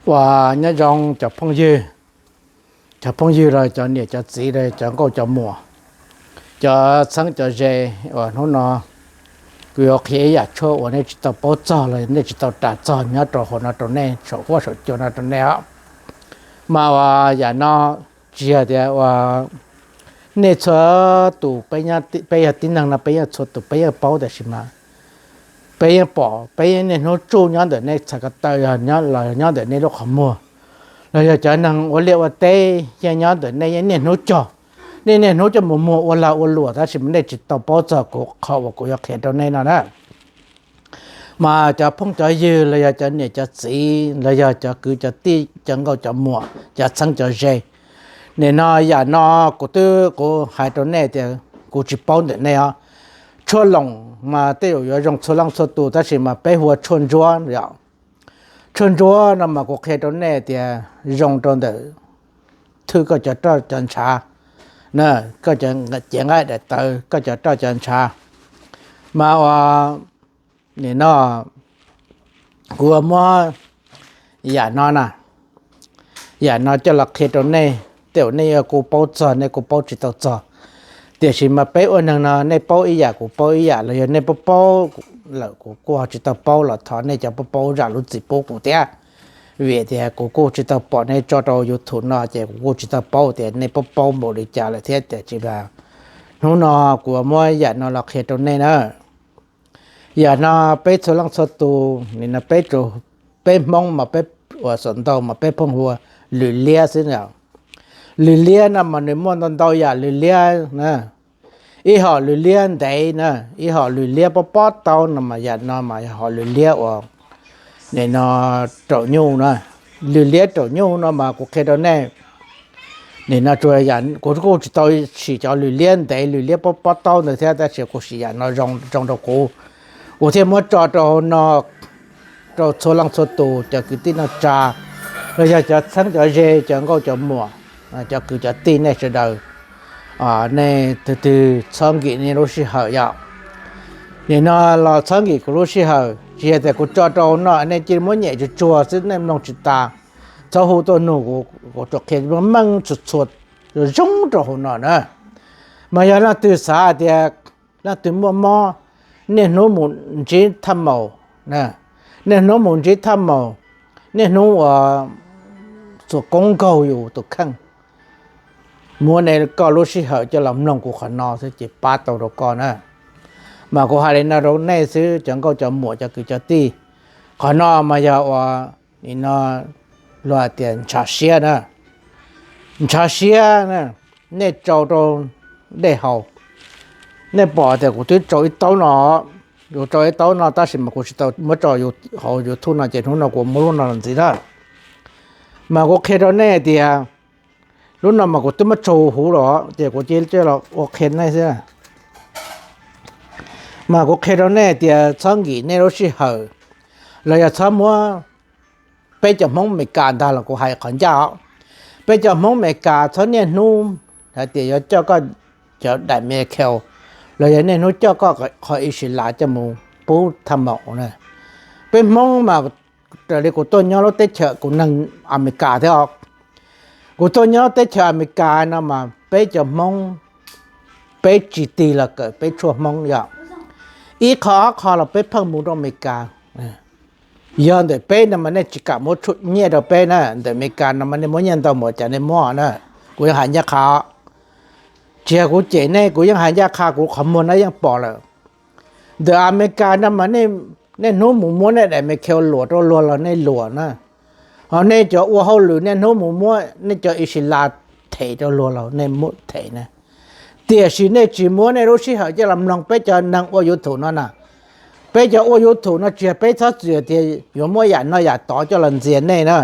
Uas nyob zoo cov phooj ywg, cov phooj ywg los cov niam cov txiv los cov nkauj cov muam, cov txheeb cov ze, uas hnub no kuv yuav qhia ib yam tshuaj uas nej tsis tau paub txog los nej tsis tau ras txog nyob rau hauv no rau nej saum huab saum cua no rau nej os. Mas uas yam no tsis yog tias uas nej txhua tus, peb yog tib neeg no peb yeej txhua tus peb yeej paub, tiam sis mas peb yeej pom, peb yeej niaj hnub tsuj nyob ntawm nej txhais ko taw los nyob ntawm nej lub qhov muag, los yog cov neeg ua liaj ua teb yeej nyob ntawm nej yeej niaj hnub cog, nej niaj hnub coj mus muag ua lag ua luam, tab sis mas nej tsis tau paub txog kuv qhov uas kuv yuav qhia rau nej no na. Mas cov phooj cov ywg los yog cov niam cov txiv los yog cov kwv cov tij cov nkauj cov muam cov txheeb cov ze, nim no yam no kuv twb kuv hais rau nej tias kuv tsis paub ntawm nej os. Tshuaj loos mas tej zaum yuav zoo txhua leej txhua tus, tab sis mas peb hu ua tshuaj ntsuab yom. Tshuaj ntsuab no mas kuv qhia rau nej tias zoo rau ntawm thwj koj cov roj cov ntshav, koj cov cev nqaij daim tawv, koj cov roj cov ntshav. Mas uas nim no kuv muab yam no na, yam no coj los qhia rau nej, tej zaum nej yuav kuj paub txog, nej kuj paub tsis tau txog. Tiam sis mas peb ua neeg no nej paub ib yam kuv paub ib yam, los yog nej paub paub lawm kuv kuj tsis tau paub los thov nej cov paub paub zam lub txim pub kuv thiab. Vim tias kuv kuj tsis tau pom nej tso rau YouTube no ces kuv kuj tsis tau paub tias nej paub paub npaum li cas lawm thiab, tiam sis mas hnub no kuv muab yam no los qhia rau nej na. Yam no peb txhua leej txhua tus, nim no peb, peb Hmoob mas peb uas xam ntau mas peb pheej hu ua lwm liab xwb na. Lwm liab no mas nws muaj ntau ntau yam lwm liab na. Ib hom lwm liab ntev na, ib hom lwm liab pob pob taub no mas yam no mas yog hom lwm liab uas nim no raum nyuj na. Lwm liab raum nyuj no mas kuv qhia rau nej, nim no tsuas yam kuv kuj tsis tau sim cov lwm liab ntev lwm liab pob pob taub ntawd thiab, tab sis kuv sim yam no zoo rau kuv. Kuv thiaj muab tso rau hauv no rau txhua leej txhua tus cov kwv tij neej tsa, los yog cov txheeb cov ze cov nkauj cov muam, cov kwv cov tij nej sawv daws, nej tus twg txhob nkim nej lub sij hawm yom. Nim no los txhob nkim kuv lub sij hawm, tsis yog tias kuv tso rau hauv no nej cia li muab nyem tsuag tsuag xwb nej mloog tsis tas. Txhob hu tuaj nug kuv, kuv tsuas qhia meej txhua txhua zoo rau hauv no na. Mas yog leej twg xav hais tias leej twg muaj mob, niaj hnub mus ntsib thaj maum, niaj hnub mus ntsib thaj maum, niaj hnub uas txuas koob nkaug yus tus kheej, muab nej koj lub sij hawm coj los mloog kuv qhov no xwb ces pab tau rau koj na. Mas kuv hais li no rau nej xwb cov nkauj cov muam cov kwv cov tij, qhov no mas yog uas nim no luag hais tias ntshav siab na. Ntshav siab na, nej tsau rau dej haus. Nej pom tias kuv twb tsau ib taub no, kuv tsau ib taub no tab sis mas kuv tsis tau muab tso hauv YouTube no ces hnub no kuv muab lub no los ntxiv na. Mas kuv qhia rau nej tias lub no mas kuv twb muab tsau huv los ces kuv cia li los ua qhia nej xwb. Mas kuv qhia rau nej tias txhob nkim nej lub sij hawm, los yog txhob muab, peb cov Hmoob Amelikas ntag los kuv hais qhov ncaj os. Peb cov Hmoob Amelikas txhob niaj hnub hais tias yuav coj koj cov daim medical, los yog niaj hnub coj koj qhov Insilas coj mus pub thaj maum na. Peb Hmoob mas raws li kuv tuaj nyob lub teb chaws, kuv neeg Amelikas thiab os. Kuv tuaj nyob lub teb chaws Amelikas no mas peb cov Hmoob, peb tsis tig los kawm peb tshuaj Hmoob yom. Ib qho ob qho los peb pheej mus rau Amelikas. Yog ntawm peb no mas nej tsis kam muab nyiaj rau peb na, ntawm Amelikas no mas nej muab nyiaj ntau npaum cas nej muab na. Kuv yeej hais ncaj qha, tsis yog kuv cem nej, kuv yeej hais ncaj qha, kuv qhov muag no yeej pom lawm. Ntawm Amelikas no mas nej hnub mus muab nej daim medical luam rau luag los nej luam na. Ho nej cov ua hauj lwm niaj hnub mus muab nej cov Insilas them rau luag los nej muab them na. Tiam sis nej tsis muab nej lub sij hawm coj los mloog peb cov neeg ua YouTube no na. Peb cov ua YouTube no tsis yog peb txhob txwm tias yuav muab yam no yam tod coj los ntxias nej na.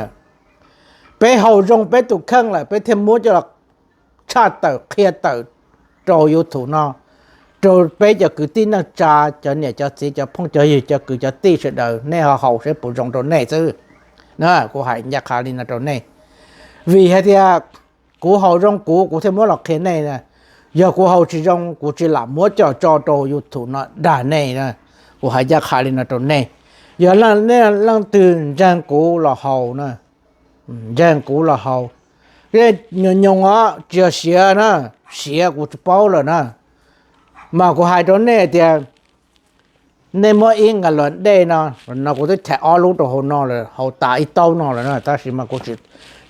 Peb haus zoo peb tus kheej lawm peb thiaj muab coj los tshaj tawm qhia tawm rau YouTube no, rau peb cov kwv tij neej tsa, cov niam cov txiv, cov phooj cov ywg, cov kwv cov tij sawv daws, nej ho haus saib puas zoo rau nej xwb. Na, kuv hais ncaj qha li no rau nej, vim hais tias kuv haus zoo kuv, kuv thiaj muab los qhia nej. Yog kuv haus tsis zoo kuv tsis lam muab coj tso rau YouTube no dag nej. Kuv hais ncaj qha li no rau nej, yog leej twg ntseeg kuv los haus na, ntseeg kuv los haus. Nyoos nyoos os, tsis yog siav na, siav kuv tsis paub lawm na. Mas kuv hais rau nej tias nej muab ib nqas los dej no, no kuv twb chais ob lub rau hauv no lawm, haus tas ib taub no lawm na, tab sis mas kuv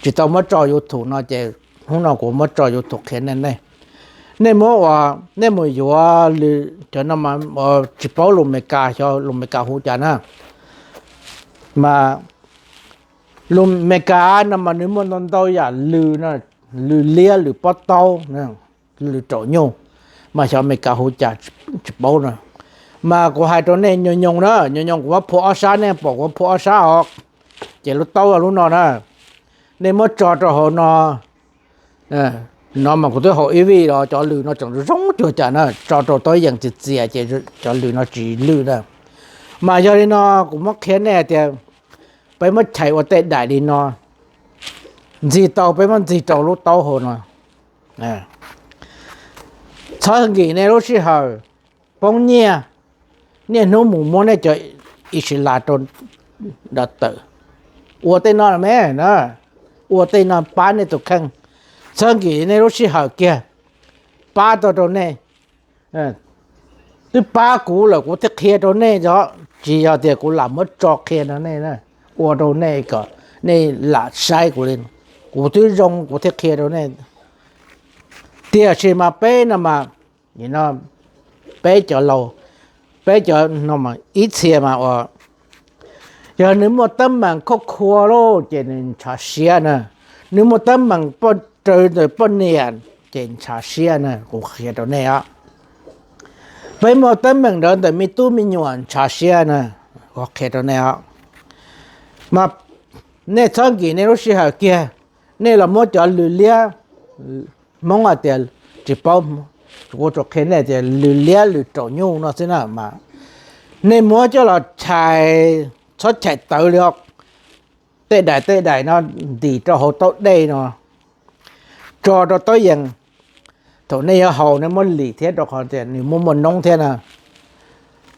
tsis tau muab tso YouTube no ces hnub no kuv muab tso YouTube qhia nej. Nej muab ua, nej mus yuav lws cov no, tsis paub lus Meskas, xyov lus Meskas hu cas na. Mas lus Meskas no mas nws muaj ntau ntau yam lws, lws liab, lws pob taub, lws raum nyuj, mas xyov Meskas hu cas tsis paub na. Mas kuv hais rau nej nyoos nyoos na, nyoos nyoos kuv muab phua ob sab, nej pom kuv phua ob sab os. Ces lub taub lub no na, nej muab tso rau hauv no. No mas kuv twb haus ib vij los cov lws no tseem zoo cuag cas na, tso rau taub yees txias txias ces cov lws no tsis lwj na. Mas yog li no kuv muab qhia nej tias peb muab chais ua tej daim li no, ntxig tau peb muab ntxig rau lub taub hau no. Txhob nkim nej lub sij hawm poob nyiaj, niaj hnub mus muab nej cov ixi las rau dav tawm. Ua tej no me na, ua tej no pab nej tus kheej. Txhob nkim nej lub sij hawm kiag, pab tau rau nej. Twb pab kuv lawm kuv thiaj qhia rau nej os, tsis yog tias kuv lam muab tso qhia rau nej, ua rau nej kom nej lam saib kuv li. Kuv twb zoo kuv thiaj qhia rau nej. Tiam sis mas peb no mas, peb cov laus, peb cov no mas ib txhia mas ua, yog nws muaj teeb meem khuaj khua lauj ces nws ntshav siab na, nws muaj teeb meem poj raws ntawm poj niam ces ntshav siab na, kuv qhia rau nej os. Peb muaj teeb meem ntawd ntawm me tub me nyuam ntshav siab na, kuv qhia rau nej os. Mas nej txhob nkim nej lub sij hawm kiag, nej los muab cov lws liab, Hmoob hais tias, tsis paub, kuv tsuas qhia nej tias lws liab lws raum nyuj no xwb na mas, nej muab coj los chais, txhob chais tawv li os. Tej daim tej daim no ntim rau hauv taub dej no, tso rau taub yees. Thaum nej yuav haus nej muab lim thiab, rau qhov tias nws muaj muaj noob thiab na.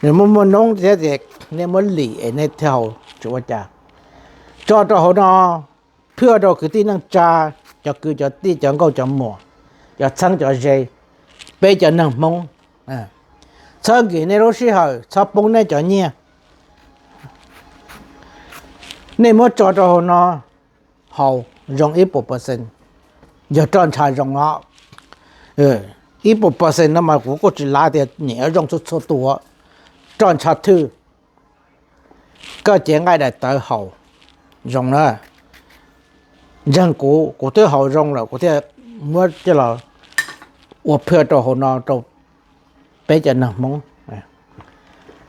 Nws muaj muaj noob thiab ces nej muab lim es nej thiaj haus tsis ua cas. Tso rau hauv no, phwj rau kwv tij neej tsa, cov kwv cov tij, cov nkauj cov muam, cov txheeb cov ze, peb cov neeg Hmoob. Txhob nkim nej lub sij hawm, txhob poob nej cov nyiaj. Nej muab tso rau hauv no, haus zoo ib puas percent, yog roj ntsha zoo os. Ib puas percent no mas kuv kuj tsis lav tias nyiam zoo txhua txhua tus, roj ntsha thwj. Koj cev nqaij daim tawv haus zoo na. Ntseeg kuv, kuv twb haus zoo lawm kuv thiaj muab coj los ua phwj rau hauv no rau peb cov neeg Hmoob.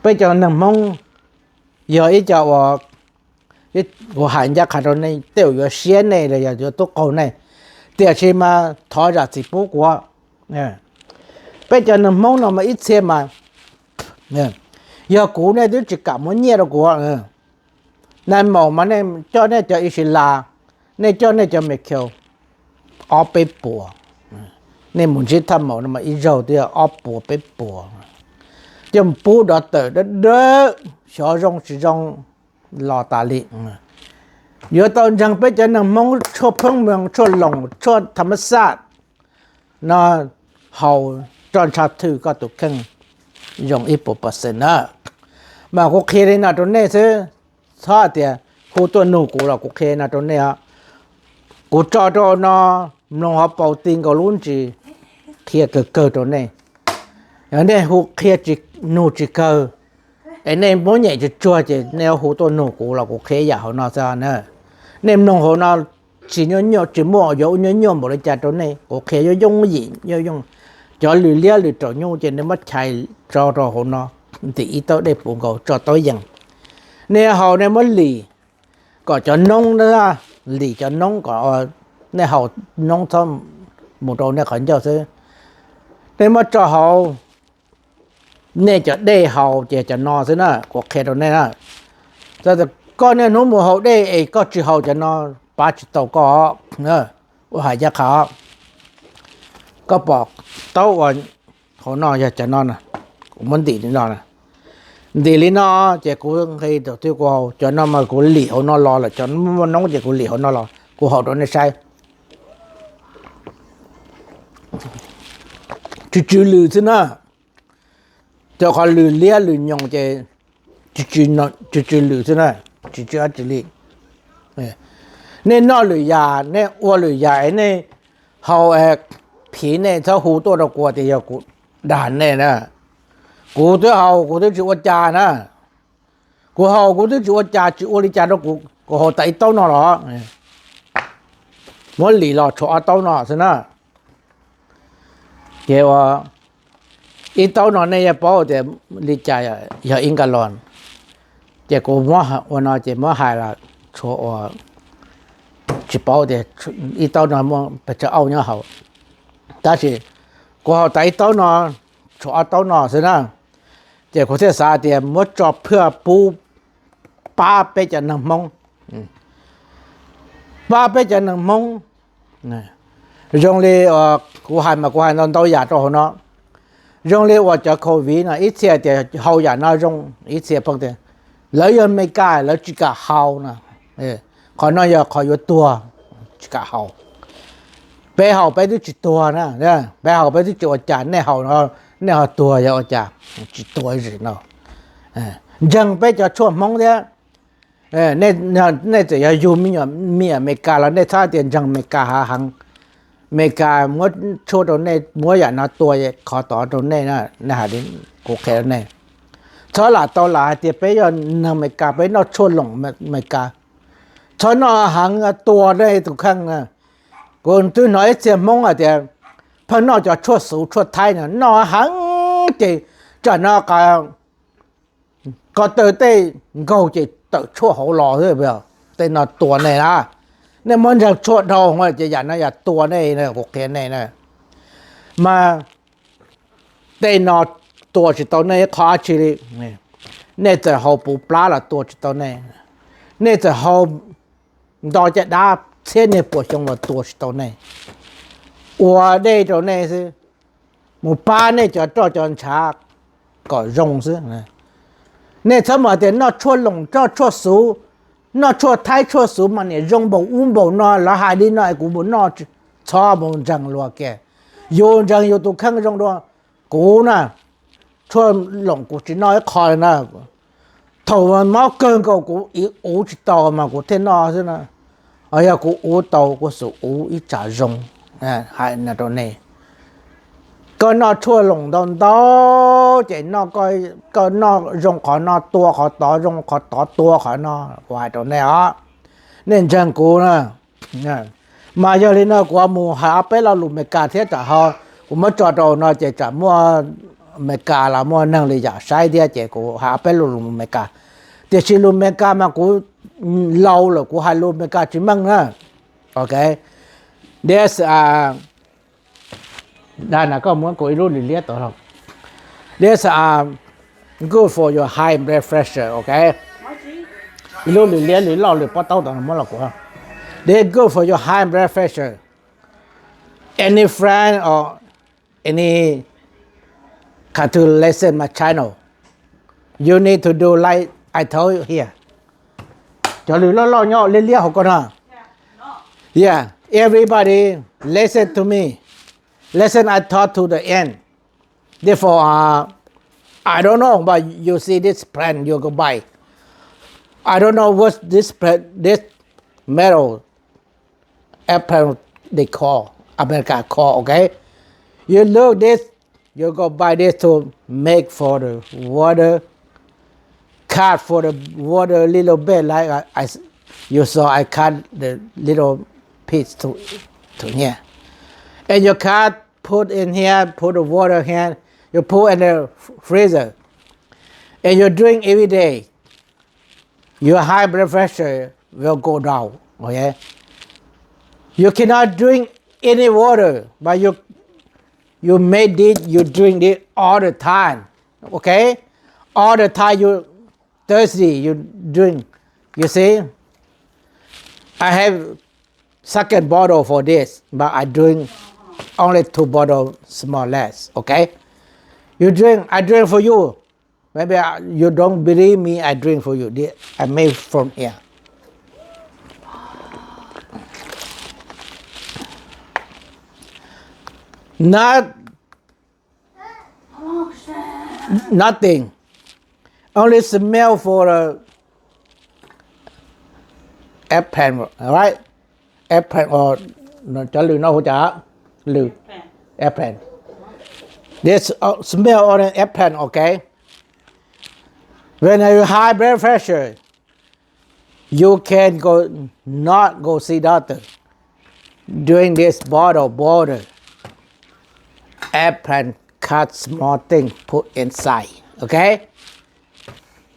Peb cov neeg Hmoob yog ib co uas, kuv hais ncaj qha rau nej, tej zaum yuav siab nej los yog yuav tub qaug nej, tiam sis mas thov zam txim pub kuv. Peb cov neeg Hmoob no mas ib txhia mas, yog kuv nej twb tsis kam muab nyiaj rau kuv. Nais maum mas nej coj nej cov ixi las, nej coj nej cov me khau ob peb puas, nej mus ntsib thaj maum no mas ib zaug twb yog ob puas peb puas, coj mus pub dov tawm dawb dawb, xyov zoo tsis zoo los tas li. Yuav tau ntseeg peb cov neeg Hmoob tshuaj pheeb moos, tshuaj loos, tshuaj tham ma xaj no, haus roj ntsha thwj koj tus kheej zoo ib puas percent na. Mas kuv qhia li no rau nej xwb, txhob hais tias hu tuaj nug kuv los kuv qhia no rau nej os. Kuv tso rau no, mloog hauv paus ti nkaus lub ntsis, qhia kawg kawg rau nej. Yog nej hu qhia nug tsis kawg, es nej muab nyem tsuag tsuag ces nej hu tuaj nug kuv los kuv qhia ib yam hauv no xwb na. Nej mloog hauv no tsis nyuaj nyuaj, tsis muaj yuav ua nyuaj nyuaj npaum li cas rau nej, kuv qhia yooj yooj yim yooj yooj. Cov lws liab lws raum nyuj ces nej muab chais tso rau hauv no, ntim ib taub dej puv nkaus tso taub yees. Nej haus nej muab lim kom cov noob, lim cov noob kom nej haus noob txhob mus rau nej qhov ncauj xwb. Nej muab tso hauv nej cov dej haus ces cov no xwb na, kuv qhia rau nej na. Koj niaj hnub mus haus dej es koj tsis haus cov no, pab tsis tau koj. Ua hais ncaj qha, koj pom taub ua hauv no yog cov no, kuv muab ntim li no, ntim li no ces kuv nqis thaum twg kuv haus cov no mas kuv lim hauv no los lawm, cov muaj noob ces kuv lim hauv no los. Kuv haus rau nej saib. Tsw tsw lwm xwb na. Rau qhov lwm liab lwm nyoos ces tsw tsw lwm xwb na, tsis tsw dab tsi li. Nej noj lwm yam, nej ua lwm yam, nej haus, phiv nej txhob hu tuaj rau kuv tias yog kuv dag nej na. Kuv twb haus kuv twb tsis ua cas na. Kuv haus kuv twb tsis ua cas, tsis ua li cas rau kuv, kuv haus tas ib taub no los muab lim los tshuav ob taub no xwb na. Ces ua ib taub no nej yuav paub tias li cas yog ib nkas los. Ces kuv muab ua no ces muab hais los tshuav ua tsis paub tias ib taub no muaj pes tsawg auj nyob hauv. Tab sis kuv haus tas ib taub no, tshuav ob taub no xwb na. Ces kuv thiaj xav tias muab tso phaj pub pab peb cov neeg Hmoob, pab peb cov neeg Hmoob. Zoo li kuv hais mas kuv hais ntau ntau yam rau hauv no. Zoo li uas cov covid no ib txhia tias haus yam no zoo, ib txhia pheej tias lawv yog Amelikas lawv tsis kam haus no. Qhov no yog qhov yuav tuag, tsis kam haus. Peb haus peb twb tsis tuag na, peb haus peb twb tsis ua cas, nej haus no nej ho tuag yog ua cas? Tsis tuag zim no. Ntseeg peb cov tshuaj Hmoob thiab. Nej txawm yog yug me nyuam Amelikas los nej txhob tias ntseeg Amelikas hav heev. Amelikas muab tshuaj rau nej, muab yam no tua qhov tod rau nej, nej hais li kuv qhia nej. Txhob lam tau lam hais tias peb yog neeg Amelikas peb noj tshuaj loom Amelikas. Txhob noj heev tua nej tus kheej na. Kuv twb hnov ib txhia Hmoob hais tias pheej noj cov tshuaj xuv tshuaj thaib no noj heev ces tsam no qhov taw tej nkaug ces tawm tshuaj hauv los xwb. Tej no tua nej na. Nej muab ntseeg tshuaj dhau ces yam no yog tua nej, kuv qhia nej na. Mas tej no tua tsis tau nej ib qho dab tsi li. Nej txawm haus puv plab los tua tsis tau nej. Nej txawm haus nto caj dab txhiab niag puas xyoo los tua tsis tau nej. Ua dej rau nej xwb, mus pab nej cov roj cov ntshav kom zoo xwb. Nej txhob mus tias noj tshuaj loom noj tshuaj xuv, noj tshuaj thaib tshuaj xuv mas niam zoo npaum ub npaum no, lawv hais li no es kuv mus noj. Txhob mus ntseeg luag kiag. Yus ntseeg yus tus kheej zoo dua. Kuv na, tshuaj loom kuv tsis noj ib qho li na. Thaum mob kawg nkaus kuv uv tsis tau mas kuv thiaj noj xwb na. Yog kuv uv tau kuv xub uv ib tsam zoo. Hais no rau nej, koj noj tshuaj loom ntau ntau ces koj noj zoo qhov no tua qhov tod, zoo qhov tod tua qhov no. Kuv hais rau nej os, nej ntseeg kuv na. Mas yog li no kuv mus hais ob peb lo lus Amelikas thiab tsam ho kuv muab tso rau no ces tsam muaj Amelikas los muaj neeg li yam saib thiab ces kuv hais ob peb lo lus Amelikas. Tiam sis lus Amelikas mas kuv laus lawm kuv hais lus Amelikas tsis meej na. Ok. This, uh, Dana, koj muab kuv ib lub lwm liab tod los. This, uh, good for your high blood pressure, ok? Ib lub lwm liab lwm loj lwm pob taub tod muab los kuv. This good for your high blood pressure. Any friend or any come to listen my channel, you need to do like I told you here. Cov lwm loj loj nyob liab liab hauv ko no. Yeah, everybody listen to me. Listen, I talk to the end. Therefore, uh, I don't know, but you see this plant, you go buy. I don't know what this plant, this metal, apple they call, America call, okay? You look this, you go buy this to make for the water, cut for the water little bit, like I, I s-, you saw I cut the little piece to, to here. And you cut, put in here, put the water here, you put in the f-, freezer. And you drink every day. Your high blood pressure will go down. Okay? You cannot drink any water, but you, you make this, you drink this all the time. Okay? All the time you thirsty, you drink. You see? I have second bottle for this, but I drink only two bottle, small less, okay? You drink, I drink for you. Maybe I, you don't believe me, I drink for you. This I made from here. Not, nothing. Only smell for the airplane, right? Airplane or cov lws no hu cas? Lws airplane. This uh, smell on an airplane, okay? When you high blood pressure, you can go not go see doctor. Drink this bottle of water. Airplane cut small thing put inside. Okay?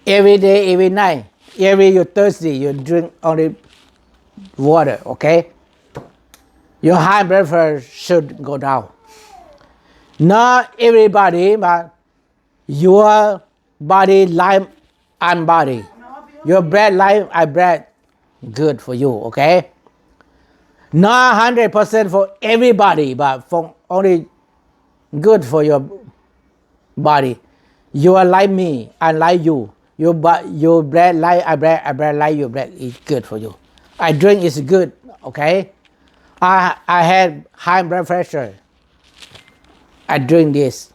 Every day, every night, every you thirsty, you drink only water, okay? Your high blood pressure should go down. Not everybody, but your body like and body. Your breath like I breath good for you, okay? Not hundred percent for everybody, but for only good for your body. You are like me, I like you. You but you breath like I breath, I breath like you breath is good for you. I drink is good, okay? I I had high blood pressure. I drink this.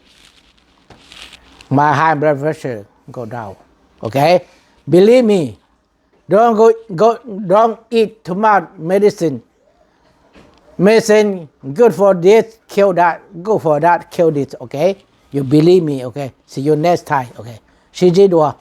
My high blood pressure go down. Okay? Believe me. Don't go, go don't eat too much medicine. Medicine good for this, kill that, good for that, kill this, okay? You believe me, okay? See you next time, okay? Sib ntsib dua.